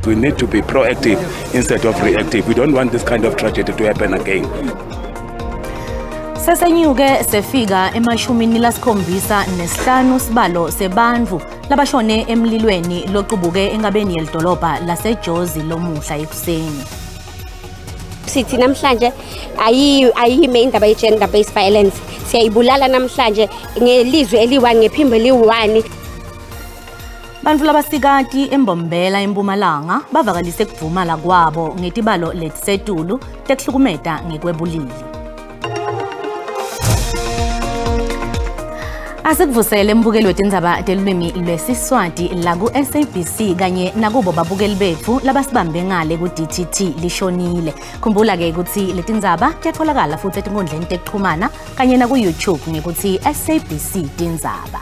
We need to be proactive instead of reactive. We don't want this kind of tragedy to happen again. Sesenyuke sefika e75 sibalo sebantfu labashone emlilweni loqubuke enkabeni yelidolobha laseJozi lomuhla ekuseni. Sithi namhlanje ayime indaba ye-gender based violence, siyayibulala namhlanje ngelizwi eli-1, ngephimbo eli-1. Bantfu labasikati eMbombela eMpumalanga bavakalise kudvumala kwabo ngetibalo letisetulu tekuhlukumeta ngekwebulili. Asikuvusele mbukeli wetindzaba telulwimi lwesiSwati la ku-SABC kanye nakubo babukeli betfu labasibambe ngale ku-DTT lishonile. Khumbula-ke kutsi letindzaba tiyatfolakala futhi etinkundleni tekuchumana kanye naku-YouTube ngekutsi SABC Tindzaba.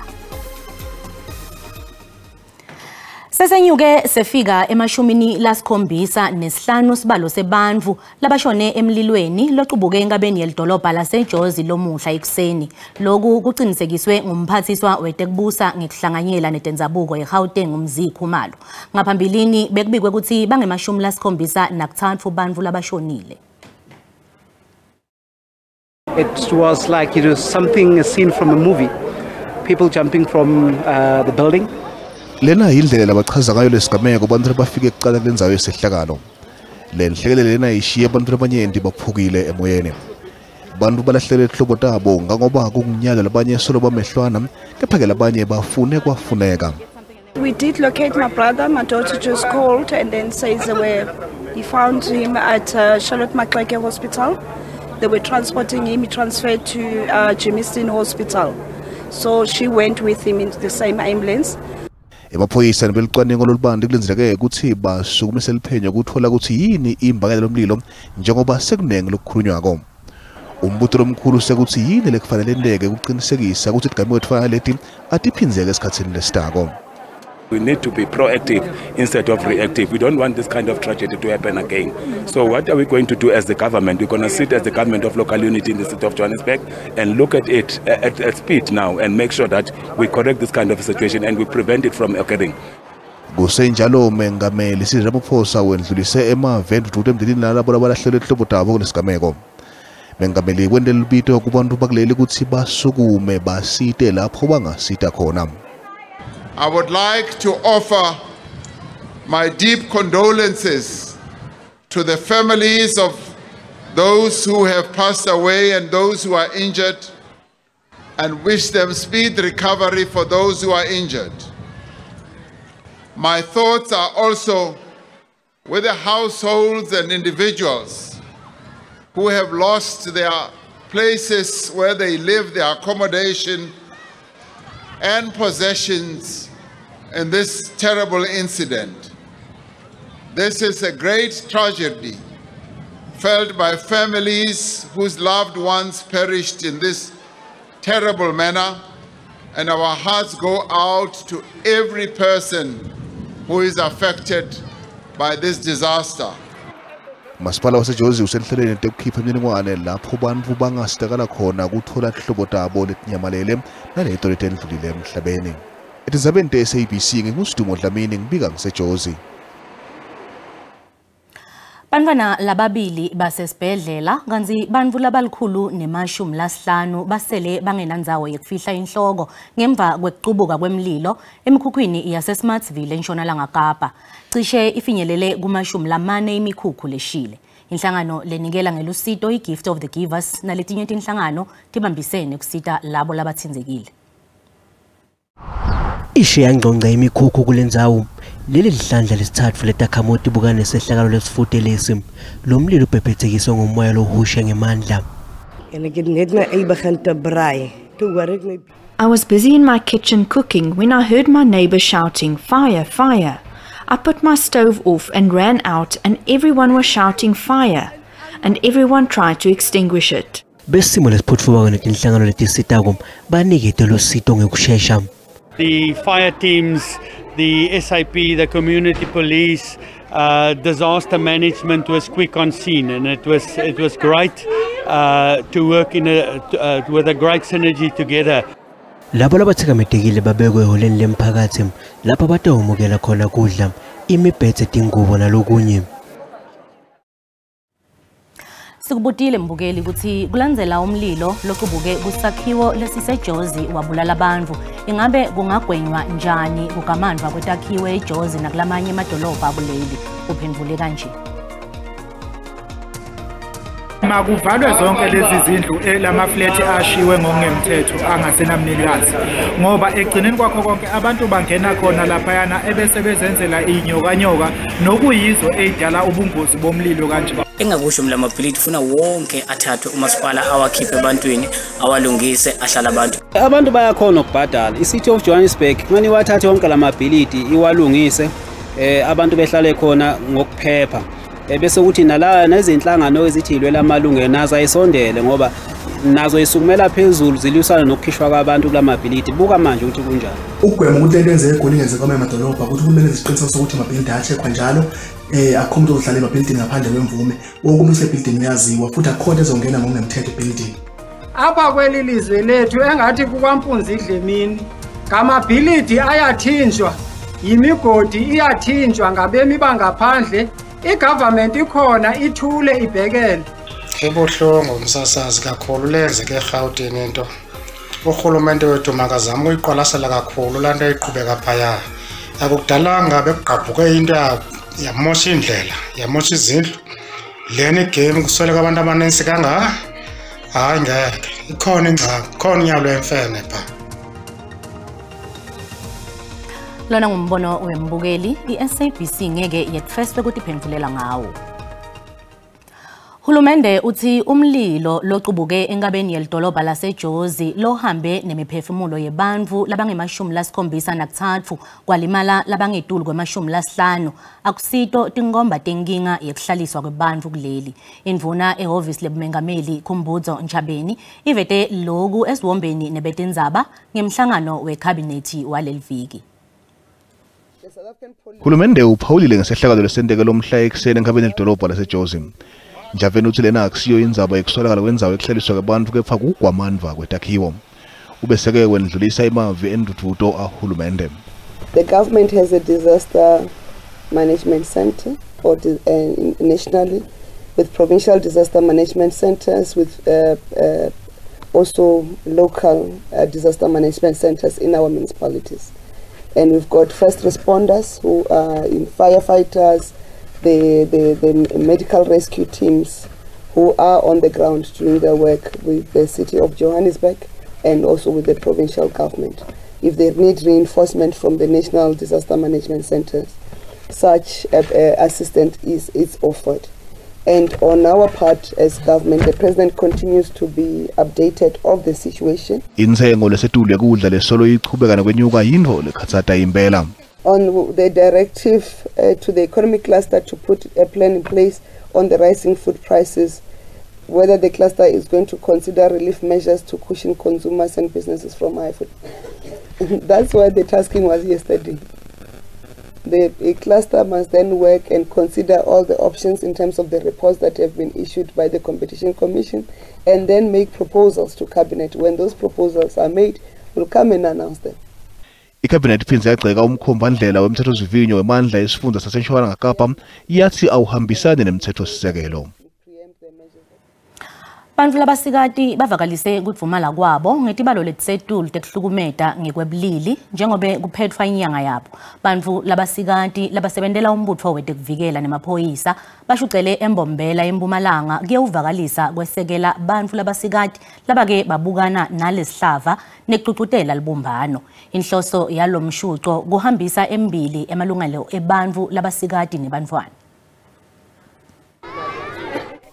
Sesenyuke sefika e75 sibalo sebantfu labashone emlilweni loqubuke enkabeni yelidolobha laseJozi lomuhla ekuseni. Loku kucinisekiswe ngumphathiswa wetekubusa ngekuhlanganyela netendzabuko eGauteng uMzi Khumalo. Ngaphambilini bekubikwe kutsi bange-73 bantfu labashonile. It was like it was something seen from a movie. People jumping from the building. Lena yindlela labachaza ngayo lesigameko bantfu labafike kucala kulendzawo yesehlakalo. Le nhlekelele lena ishiye bantfu labanyenti baphukile emoyeni. Bantfu balahlele tihlobo tabo ngangoba kungunyalo labanye solo bamehlwana kepha-ke labanye bafune kwafuneka. We did locate my brother. My daughter just called and then says he found him at Charlotte Maxeke Hospital. They were transporting him, he transferred to Germiston Hospital. So she went with him into the same ambulance. Emaphoyisa nebelucwaningo lolubanti kulindzeleke kutsi basukumise liphenyo kutfola kutsi yini imbangela lomlilo njengoba sekunengi lokukhulunywako. Umbuto lomkhulu sekutsi yini lekufanele yenteke kucinisekisa kutsi tigameko letifana leti atiphindzeke esikhatsini lesitako. We need to be proactive instead of reactive. We don't want this kind of tragedy to happen again. So what are we going to do as the government? We're going to sit as the government of local unity in the city of Johannesburg and look at it at speed now and make sure that we correct this kind of situation and we prevent it from occurring. Kusenjalo Mengameli Cyril Ramaphosa wendlulise emave endvudvuto emndenini lalabo labalahlelwe tihlobo tabo kulesigameko. Mengameli wente lubito kubantfu bakuleli kutsi basukume basite lapho bangasita khona. I would like to offer my deep condolences to the families of those who have passed away and those who are injured, and wish them speed recovery for those who are injured. My thoughts are also with the households and individuals who have lost their places where they live, their accommodation and possessions in this terrible incident. This is a great tragedy felt by families whose loved ones perished in this terrible manner, and our hearts go out to every person who is affected by this disaster. Masipala waseJozi usenhlelweni tekukhipha imininingwane lapho bantfu bangasitakala khona kutfola tihlobo tabo letinyamalele naleto letendlulile emhlabeni. Etindzabeni te-SABC nginguSidumo Dlamini ngibika ngiseJozi. Bantfwana lababili basesibhedlela kantsi bantfu labali-150 basele bangenandzawo yekufihla inhloko ngemva kwekucubuka kwemlilo emikhukhwini yaseSmartsville eNtshonalanga Kapa. Cishe ifinyelele kuma-40 imikhukhu leshile. Inhlangano lenikela ngelusito i-Gift of the Givers naletinye tinhlangano tibambisene kusita labo labatsinzekile. Ishe yangcongca imikhukhu kulendzawo. Leli lihlandla lesitsatfu letakhamuti bukane nesehlakalo lesifute lesi. Lo mlilo ubhebhethekiswe ngumoya lohusha ngemandla. En ek het net my ei begin te braai. Toe hoor ek my I was busy in my kitchen cooking when I heard my neighbor shouting, "Fire, fire." I put my stove off and ran out, and everyone was shouting fire, and everyone tried to extinguish it. Besimo lesiphutfumako netinhlangano letisitako banikete lusito ngekushesha. The fire teams, the SAP, the community police, disaster management was quick on scene, and it was great to work in with a great synergy together. Labo labathikametekile babekwe ehholeni lemphakathi lapho batawumukela khona kudla, Imibhedze, tingubo nalokunye. Sikubutile mbukeli ukuthi kulandzela umlilo lokubuke kusakhiwo lesiseJozi wabulala abantu. Ingabe kungagwenywa njani kugamandwa kwetakhiwe eJozi nakulamanye amadolobha kuleli? Uphendvule kanje. Makuvalwe zonke lezi zindlu lamaflethi ashiwe ngokungemthetho angasenamnikazi, ngoba ekugcineni kwakho konke abantu bangena khona laphayana ebese bezenzela iy'nyokanyoka nokuyizo ey'dala ubungozi bomlilo kanje. Engakusho mina amabhilidi funa wonke athathwe umasipala awakhiphe ebantwini awalungise ahlala abantu. Abantu bayakhona ukubhadala. I-City of Johannesburg kumele iwathathe wonke lamabhilidi iwalungise, abantu behlale khona ngokuphepha. Bese kuthi nala nezinhlangano ezithi ilwela amalungelo nazo ayisondele, ngoba nazo isukumela phezulu zilwisana nokukhishwa kwabantu kulamabhilidi. Buka manje ukuthi kunjani. Ukugwema ukuthi lento yenzeke eGoli ingenzeka kwamanye amadolobha, ukuthi kumele isiqiniseko sokuthi amabhilidi ayacheckwa njalo, akukho umuntu ozohlala emabhilidini ngaphandle kwemvume. Wonke umuntu osebhilidini uyaziwa futhi akukho nto ezongena ngokungemthetho ebhilidini. Apha kweli lizwe lethu engathi kukwampunzi idlemini, ngamabhilidi ayathinjwa, yimigodi iyathinjwa ngabemi bangaphandle. I-government ikhona ithule ibhekele. Ibuhlungu umsasazi kakhulu lenzeke eRhawutini into. Urhulumente wethu makazame ukuyiqwalasela kakhulu laa nto eyiqhubeka phaya. Akukudalanga bekugqabhuke into yamosha indlela, yamosha izindlu. Lena igame kusweleka abantu abanintsi kangaka. Hayi ngeke, ikhona ingxaki, ikhona unyawo lwemfene phaa. Lona ngumbono wembukeli, i-SABC ngeke yetfeswe kutiphendvulela ngawo. Hulumende uthi umlilo loqubuke enkabeni yelidolobha laseJozi lohambe nemiphefumulo yebantfu labange-73 kwalimala labangetulu kwe-50 akusito tinkomba tenkinga yekuhlaliswa kwebantfu kuleli. Indvuna ehhovisi lebumengameli Khumbudzo Ntshavheni ivete loku esiwombeni nebetindzaba ngemhlangano wekhabinethi waleli viki. Hulumende uphawulile ngesehlakalo lesenteke lomhla ekuseni enkabeni yelidolobha laseJozi. Ntshavheni uthi lena akusiyo indzaba yekuswelakala kwendzawo ekuhlaliswa kwebantfu kepha kugwamandva kwetakhiwo. Ubeseke wendlulisa emavi endvudvuto ahulumende. The government has a disaster management center or nationally with provincial disaster management centers, with also local disaster management centers in our municipalities. And we've got first responders who are in firefighters, the medical rescue teams who are on the ground doing their work with the city of Johannesburg and also with the provincial government. If they need reinforcement from the National Disaster Management Centers, such assistance is offered. And on our part as government, the president continues to be updated of the situation. Intsengo lesetulu yekudla lesolo ichubeka nokwenyuka yintfo lekhatsata impela. On the directive to the economic cluster to put a plan in place on the rising food prices, whether the cluster is going to consider relief measures to cushion consumers and businesses from high food. That's why the tasking was yesterday. The cluster must then work and consider all the options in terms of the reports that have been issued by the Competition Commission and then make proposals to Cabinet. When those proposals are made, we'll come and announce them. Ikhabinethi iphindze yagxeka umkhombandlela wemthethozivinyo wemandla esifundza saseNtshonalanga Kapa yathi awuhambisani nemthetho-sisekelo. Bantfu labasikati bavakalise kudvumala kwabo ngetibalo letisetulu tekuhlukumeta ngekwebulili njengobe kuphetfwa inyanga yabo. Bantfu labasikati labasebentela umbutfo wetekuvikela nemaphoyisa bashucele eMbombela eMpumalanga kuyewuvakalisa kwesekela bantfu labasikati labake babukana nalesihlava nekucucutela libumbano. Inhloso yalomshuco kuhambisa embili emalungelo ebantfu labasikati nebantfwana.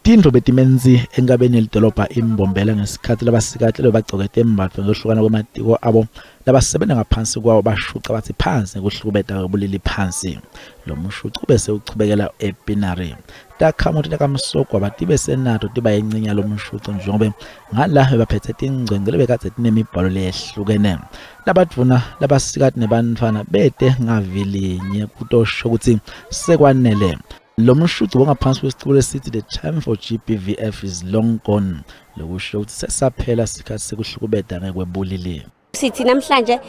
Tindlu betimenzi enkabeni yelidolobha iMbombela ngesikhathi labasikati lebagcokete embatfo ngekuhlukana kwematiko abo labasebenza ngaphansi kwawo bashuca bathi phansi ngekuhlukubeta kwebulili phansi. Lo mshuco bese uchubekela ePinari. Takhamuti takamsogwa batibe senato tiba yincinya lo mshuco njengobe ngala baphethe tingcwengce lebekadze tinemibhalo leyehlukene. Labadvuna labasikati nebantfwana bete ngavilinye kutosho kutsi sekwanele. Lo mshuco wangaphansi kwesiculo lesithi the time for GBVF is long gone, lokusho ukuthi sesaphela isikhathi sekuhlukubeta ngekwebulili. Sithi namhlanje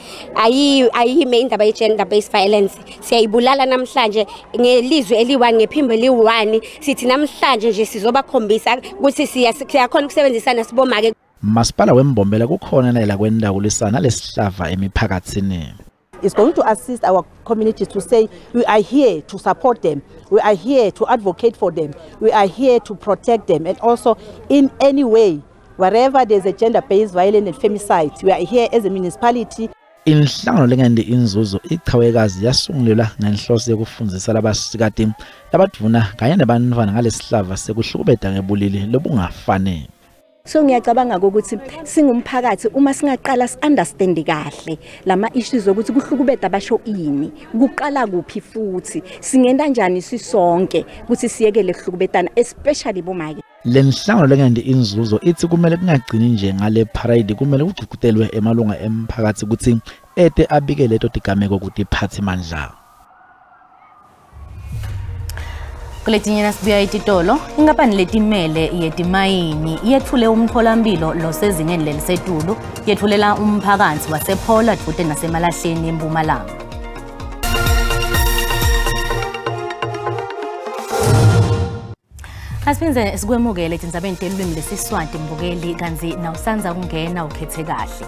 ayime indaba ye-gender based violence, siyayibulala namhlanje ngelizwi eli-1, ngephimbo eli-1. Sithi namhlanje nje sizobakhombisa ukuthi siyakhona ukusebenzisana sibomake. Masipala weMbombela kukhona nayela kwendawo lisana lesihlava emiphakathini. It's going to assist our communities to say we are here to support them, we are here to advocate for them, we are here to protect them, and also in any way, wherever there's a gender-based violence and femicide, we are here as a municipality. Inhlangano lengende inzuzo ichawekazi yasungulelwa ngenhloso yokufundzisa labasikati labadvuna kanye nebantfwana ngalesihlava sekuhlukubeta ngebulili lobungafanele. So ngiyacabanga ukuthi singumphakathi uma singaqala si-understand kahle lama issues ukuthi kuhlukubeta basho ini, kuqala kuphi futhi singenda njani sisonke ukuthi siyekele kuhlukubetana, especially bomake. Le nhlangano lengende inzuzo ithi kumele kungagcini nje ngale parade, kumele kugqugqutelwe emalunga emphakathi ukuthi ete abike leto tigameko kutiphathimandla. Kuletinye nasibuya ititolo, inkampani letimele yetimayini yetfule umtholampilo losezingeni lelisetulu yetfulela umphakathi wasePhola dvute naseMalahleni eMpumalanga. Asiphindze sikwemukele tindzabeni telulwimi lesiSwati mbukeli kantsi nawusandza kungena ukhethe kahle.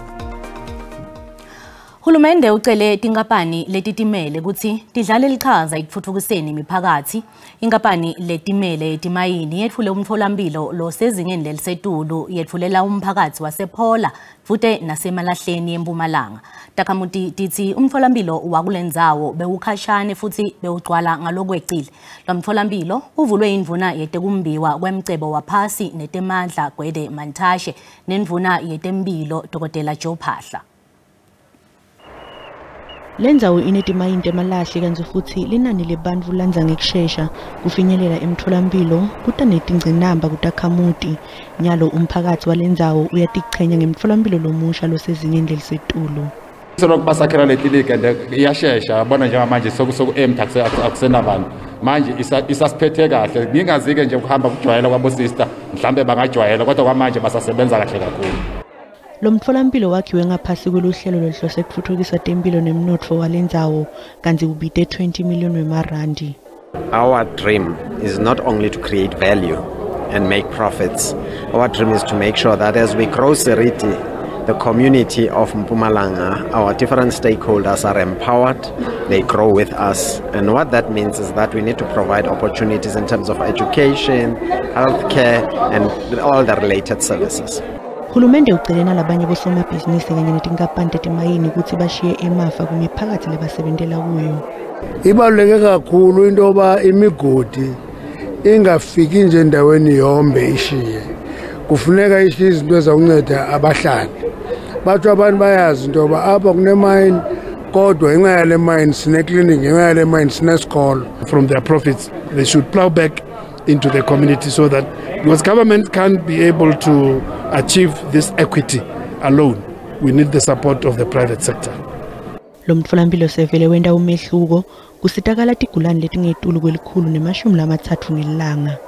Hulumende ucele tinkampani letitimele kutsi tidlale lichaza ekutfutfukiseni imiphakatsi. Inkampani letimele yetimayini yetfule umtfolamphilo losezingeni lelisetulu yetfulela umphakatsi wasePhola dvute naseMalahleni eMpumalanga. Takhamuti titsi umtfolamphilo wakulendzawo bewukhashane futsi bewugcwala ngalokwecile. Lo mtfolamphilo uvulwe indvuna yetekumbiwa kwemcebo waphasi netemandla Gwede Mantashe nendvuna yetemphilo Dr. Joe Phaahla. Lendzawo inetimayini temalahle kantsi futsi linani lebantfu landza ngekushesha kufinyelela emtfolamphilo kuta netingcinamba kutakhamuti. Nyalo umphakatsi walendzawo uyatichenya ngemtfolamphilo lomusha losezingeni lelisetulu. Selokhu basakhela le kliniki and iyashesha, yabona njengamanje soku-empty akusenabantu. Manje isasiphethe kahle, ngingazi-ke nje ukuhamba kujwayela kwabosista, mhlambe bangajwayela kodwa kwamanje basasebenza kahle kakhulu. Lo mtfolamphilo wakhiwe ngaphasi kweluhlelo loluhlose kutfutfukisa temphilo nemnotfo walendzawo kantsi ubite 20 million wemarandi. Our dream is not only to create value and make profits. Our dream is to make sure that as we grow Seriti, the community of Mpumalanga, our different stakeholders are empowered, they grow with us. And what that means is that we need to provide opportunities in terms of education, healthcare, and all the related services. Hulumende ucele nalabanye bosomabhizinisi kanye netinkampani tetimayini kutsi bashiye emafa kumiphakatsi lebasebentela kuyo. Ibaluleke kakhulu into yoba imigodi ingafiki nje endaweni yombe ishiye. Kufuneka ishiye izinto ezawunceda abahlali. Batsho abantu bayazi into yoba apha kunemayini, kodwa ngenxa yale mayini sinekliniki, ngenxa yale mayini sinesikolo. From their profits, they should plow back into the community so that, because government can't be able to achieve this equity alone. We need the support of the private sector. Lo mtfolamphilo sevele wenta umehluko kusitakala tigulane letingetulu kwelikhulu ne-30 ngelanga.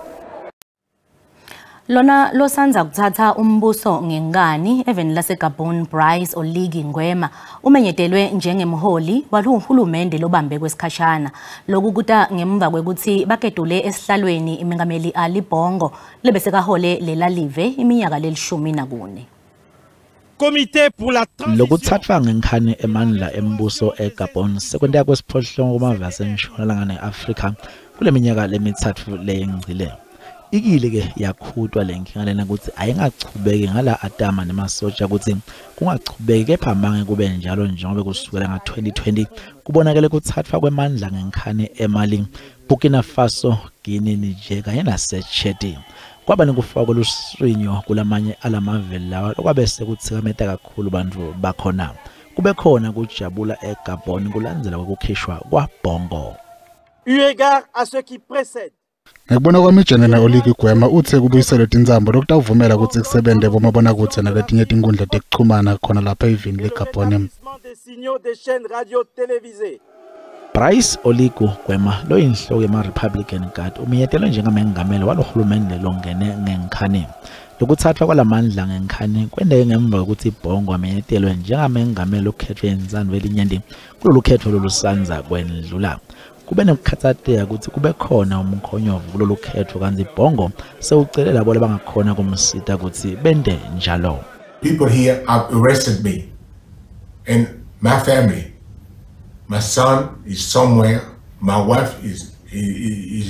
Lona losandza kuthatha umbuso ngenkani eveni laseGabon, Brice Oligui Nguema umenyetelwe njengemholi walohulumende lobambe kwesikhashana. Lokhu kuta ngemva kwekutsi baketule esihlalweni imengameli Ali Bongo lebesekahole lela live iminyaka leli-14. Lokuthathwa ngenkhani emandla embuso eGabon sekwenteka kwesiphohlongo kumave asentshonalanga ne-Afrika kule minyaka lemithathu leyengcile. Ikile ke yakhutwa le nkinga lena kutsi ayingachubeki ngala atama nemasotsha kutsi kungachubeki, kepha mange kube njalo njengoba kusukela nga-2020 kubonakele kuthathwa kwemandla ngenkhani eMali, Burkina Faso, Guinea, Niger kanye naseChad. Kwaba nekufakwa kweluswinyo kulamanye alamave lawa lokwabe sekutsikameta kakhulu bantfu bakhona. Kube khona kujabula eGabon kulandzela kwekukhishwa kwaBongo. Eu égard à ce qui précède. Ngekubona kwami General Oligui Nguema uthe kubuyiselwe tintsambo lokutawuvumela kutsi kusebente bomabonakudze naletinye tinkhundla tekuchumana khona lapha eveni leGabon. Des signaux des chaînes radio-télévisées. Brice Oligui Nguema loyinhloko yema-Republican Guard umenyetelwe njengamengameli walohulumende longene ngenkhani. Lokuthathwa kwalamandla ngenkhani kwenteke ngemva kokuthi Bongo amenyetelwe njengamengameli okhethwe intsandvo yelinyenti kulolu khetfo lolusandza kwendlula. Kube nekukhatsateka kutsi kube khona umkhonyovu kulolu khetfo kantsi Bongo sewucele labo labangakhona kumsita kutsi bente njalo. People here have arrested me and my family. My son is somewhere, my wife is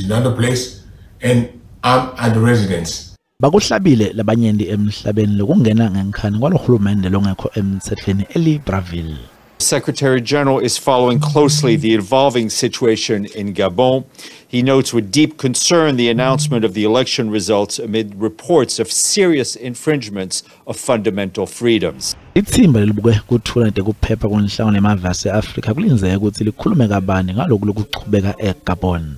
another place, and I'm at the residence. Bakuhlabile labanyenti emhlabeni lokungena ngenkhani kwalohulumende longekho emtsetfweni eLibreville. Secretary General is following closely the evolving situation in Gabon. He notes with deep concern the announcement of the election results amid reports of serious infringements of fundamental freedoms. Ithimba lelibuke kuthula nekuphepha kwenhlangano yemave ase-Afrika kulindzeke kutsi likhulume kabani ngaloku lokuchubeka eGabon.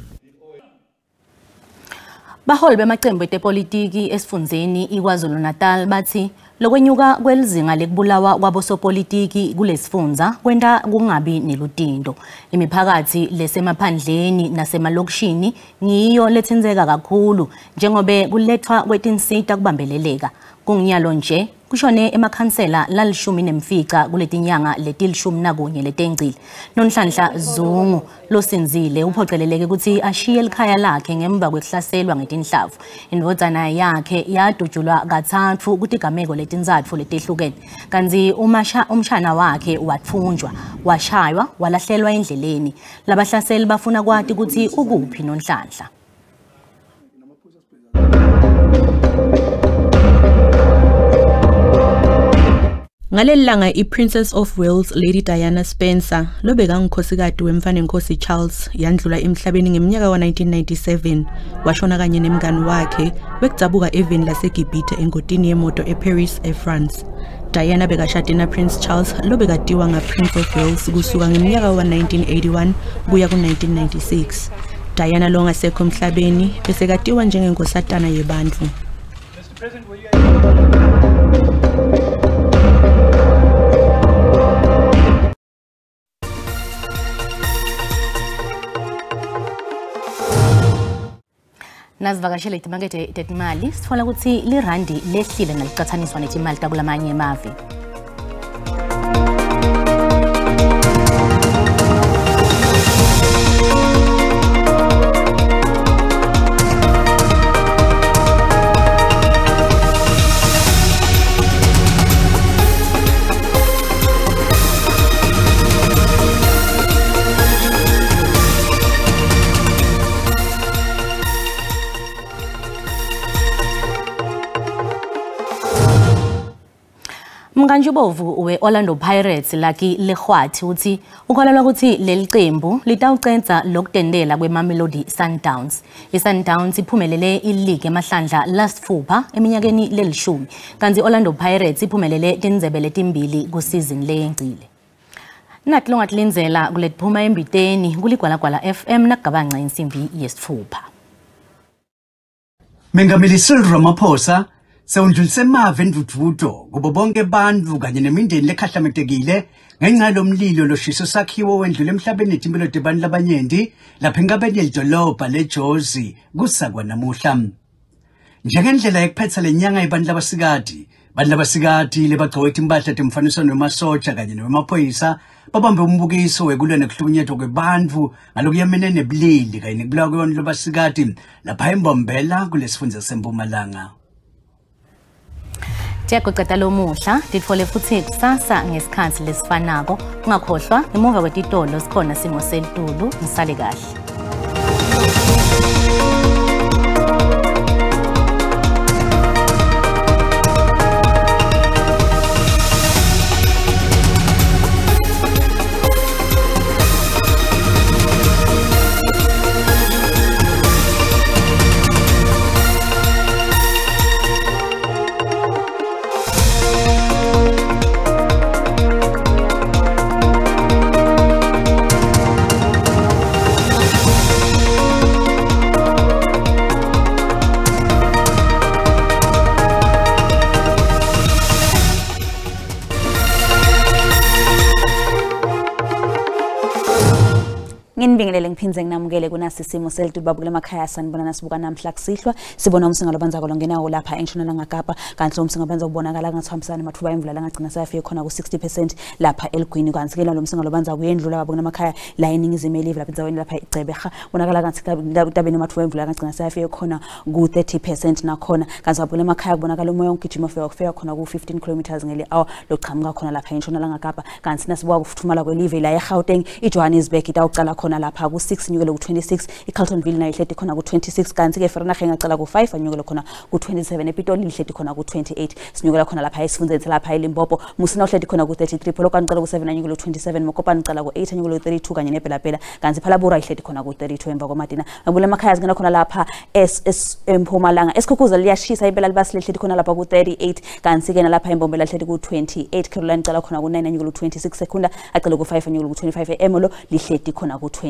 Baholi bemacembu etepolitiki esifundzeni iKwaZulu-Natal bathi lokwenyuka kwelizinga lekubulawa kwabosopolitiki kulesifundza kwenta kungabi nelutindo. Imiphakathi lesemaphandleni nasemalokishini ngiyo letsintseka kakhulu njengobe kulethwa kwetinsita kubambeleleka. Kunginyalo nje kushone emakhansela lalishumi nemfica kuletinyanga letilishumi nakunye letengcile. Nonhlanhla Zungu losinzile uphoceleleke ukuthi ashiye likhaya lakhe ngemva kwekuhlaselwa ngetinhlavu. Indvodzana yakhe yadutshulwa kathathu kutigameko letintsatfu letehlukene. Kantsi umshana wakhe watfunjwa, washaywa, walahlelwa endleleni. Labahlaseli bafuna kwati ukuthi ukuphi Nonhlanhla. Ngaleli langa i-Princess of Wales Lady Diana Spencer lobekangukhosikati wemfanenkosi Charles yandlula emhlabeni ngeminyaka wa-1997 washona kanye nemngani wakhe wekudzabuka eveni laseGibhithe engotini yemoto eParis eFrance. Diana bekashade na Prince Charles lobekatiwa nga-Prince of Wales kusuka ngeminyaka wa-1981 kuya ku-1996. Diana longasekho emhlabeni besekatiwa njengenkosatana yebantfu. Nasivakashele timakethe tetimali sitfola kutsi lirandi lehlile nalicatsaniswa netimali takulamanye emave. Mkantshubovu we-Orlando Pirates Lucky Lekgwathi uthi ukholelwa ukuthi leli qembu litawucedza lokudendela kweMamelodi Sundowns. I-Sundowns iphumelele iligi emahlandla lasitfupha eminyakeni lelishumi, kantsi i-Orlando Pirates iphumelele tindzebe letimbili kusizini leyengcile. Nathi longatilindzela kuletiphuma embiteni kuligwalagwala FM nakugabanca insimbi yesitfupha. Mengameli Cyril Ramaphosa sewundlulise emave endvudvudo kubo bonke bantfu kanye nemindeni lekhahlametekile ngenxa yalomlilo loshisa sakhiwo wendlula emhlabeni netimpilo tebantfu labanyenti lapha enkabeni yelidolobha leJozi kusakwa namuhla. Njengendlela yekuphetsa lenyanga yebantfu labasikati, bantfu labasikati lebagcoke timphahla temfaniswano wemasotsha kanye newemaphoyisa babambe umbukiso wekulwa nekuhlukunyetwa kwebantfu ngalokuyamene nebulili kanye nekubulawa kwebantfu labasikati lapha eMbombela kulesifundza seMpumalanga. Tiyaguceta lomuhla titfole futsi kusasa ngesikhatsi lesifanako. Ungakhohlwa ngemuva kwetitolo sikhona simo selitulu. Nisale kahle. Nginibingelele ngiphindze nginamukele kunasi simo selitulu babukele emakhaya sanibona nasibuka namhla kusihlwa sibona umsinga lobanzako longenawo lapha eNtshonalanga Kapa kanti lo msinga banza kubonakala ngathi uhambisana namathuba emvula langagcina sayafika khona ku-60% lapha eligwini kanti ke lo msinga lobanza kuyendlula babukele emakhaya la eningizimu elive lapha endzaweni lapha iGqeberha bonakala ngathi kutabe namathuba emvula langagcina sayafika khona ku-30% nakhona kanti babukele emakhaya kubonakala umoya ongigijima ufika khona ku-15 km ngeli hour lochamuka khona lapha eNtshonalanga Kapa kanti nasibuka kufuthumala kwelive la eGauteng iJohannesburg itawucala khona lapha ku-6 nyukele ku-26 iCarltonville nayo ihleti khona ku-26 kanti ke Vereeniging ingacala ku-5 anyukele khona ku-27 ePitoli lihleti khona ku-28 sinyukela khona lapha esifundzeni lapha eLimpopo Musina uhleti khona ku-33 Polokwane ucala ku-7 anyukele ku-27 Mokopane ucala ku-8 anyukele ku-32 kanye neBelabela kanti Phalaborwa ihleti khona ku-32 emva kwamadina ngabula emakhaya singena khona lapha eMpumalanga eSikhukhuzela liyashisa impela libasi lihleti khona lapha ku-38 kanti ke nalapha eMbombela lihleti ku-28 Caroline ucala khona ku-9 anyukele ku-26 Secunda acele ku-5 anyukele ku-25 eMolo lihleti khona ku-24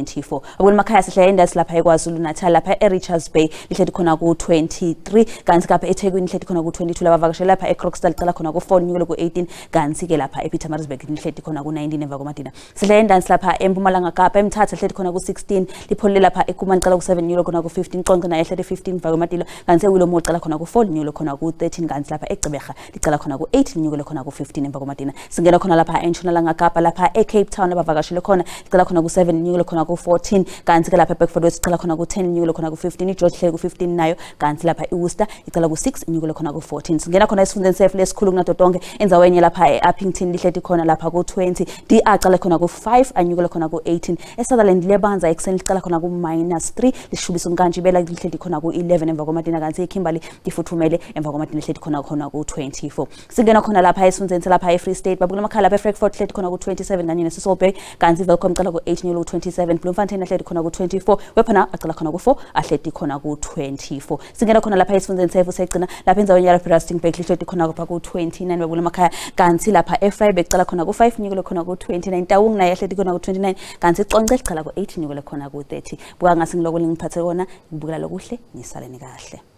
abukela emakhaya sihlala endasi lapha eKwaZulu Natal lapha eRichards Bay lihleti khona ku-23 kanti kapha eThekwini lihleti khona ku-22 labavakashela lapha eKrokstad licala khona ku-4 linyukele ku-18 kanti ke lapha ePietermaritzburg lihleti khona ku-19 emva kwamadina sihlala endasi lapha eMpumalanga Kapa eMthatha lihleti khona ku-16 lipholile lapha eKumani licala ku-7 linyukele khona ku-15 Qonce naye ehleti 15 emva kwamadina kanti eWillowmoor licala khona ku-4 linyukele khona ku-13 kanti lapha eGqeberha licala khona ku-8 linyukele khona ku-15 emva kwamadina singena khona lapha eNtshonalanga Kapa lapha eCape Town abavakashele khona licala khona ku-7 linyukele khona ku-14 kanti ke lapha eBedford West icala khona ku-10 linyukele khona ku-15 iGeorge ihleli ku-15 nayo kanti lapha iWorcester icala ku-6 inyukele khona ku-14 singena khona esifundeni sefu lesikhulu kunato tonke endzaweni lapha e-Upington lihleti khona lapha ku-20 D acala khona ku-5 anyukele khona ku-18 eSutherland liyabanza ekuseni licala khona ku--3 lishubisa umkantshi bela lihleti khona ku-11 emva kwamadina kanti iKimberley lifuthumele emva kwamadina lihleti khona ku-24 singena khona lapha esifundzeni lapha eFree State babukela emakhaya lapha eFrankfurt lihleti khona ku-27 kanye neCecil Bay kanti iWelkom icala ku-8 nyulo ku-27 Bloemfontein ahleti khona ku-24 Wephana acala khona ku-4 ahleti khona ku-24 singena khona lapha esifundzeni sefu segcina lapha endzaweni yalapha eRustenburg lihleti khona lapha ku-29 babukela emakhaya kanti lapha eVryburg icala khona ku-5 nyukele khona ku-29 Taung naye ahleti khona ku-29 kanti iConce licala ku-8 nyukele khona ku-30 buka ngase ngiloko lengiphathe kona ngibukela lokuhle nisaleni kahle.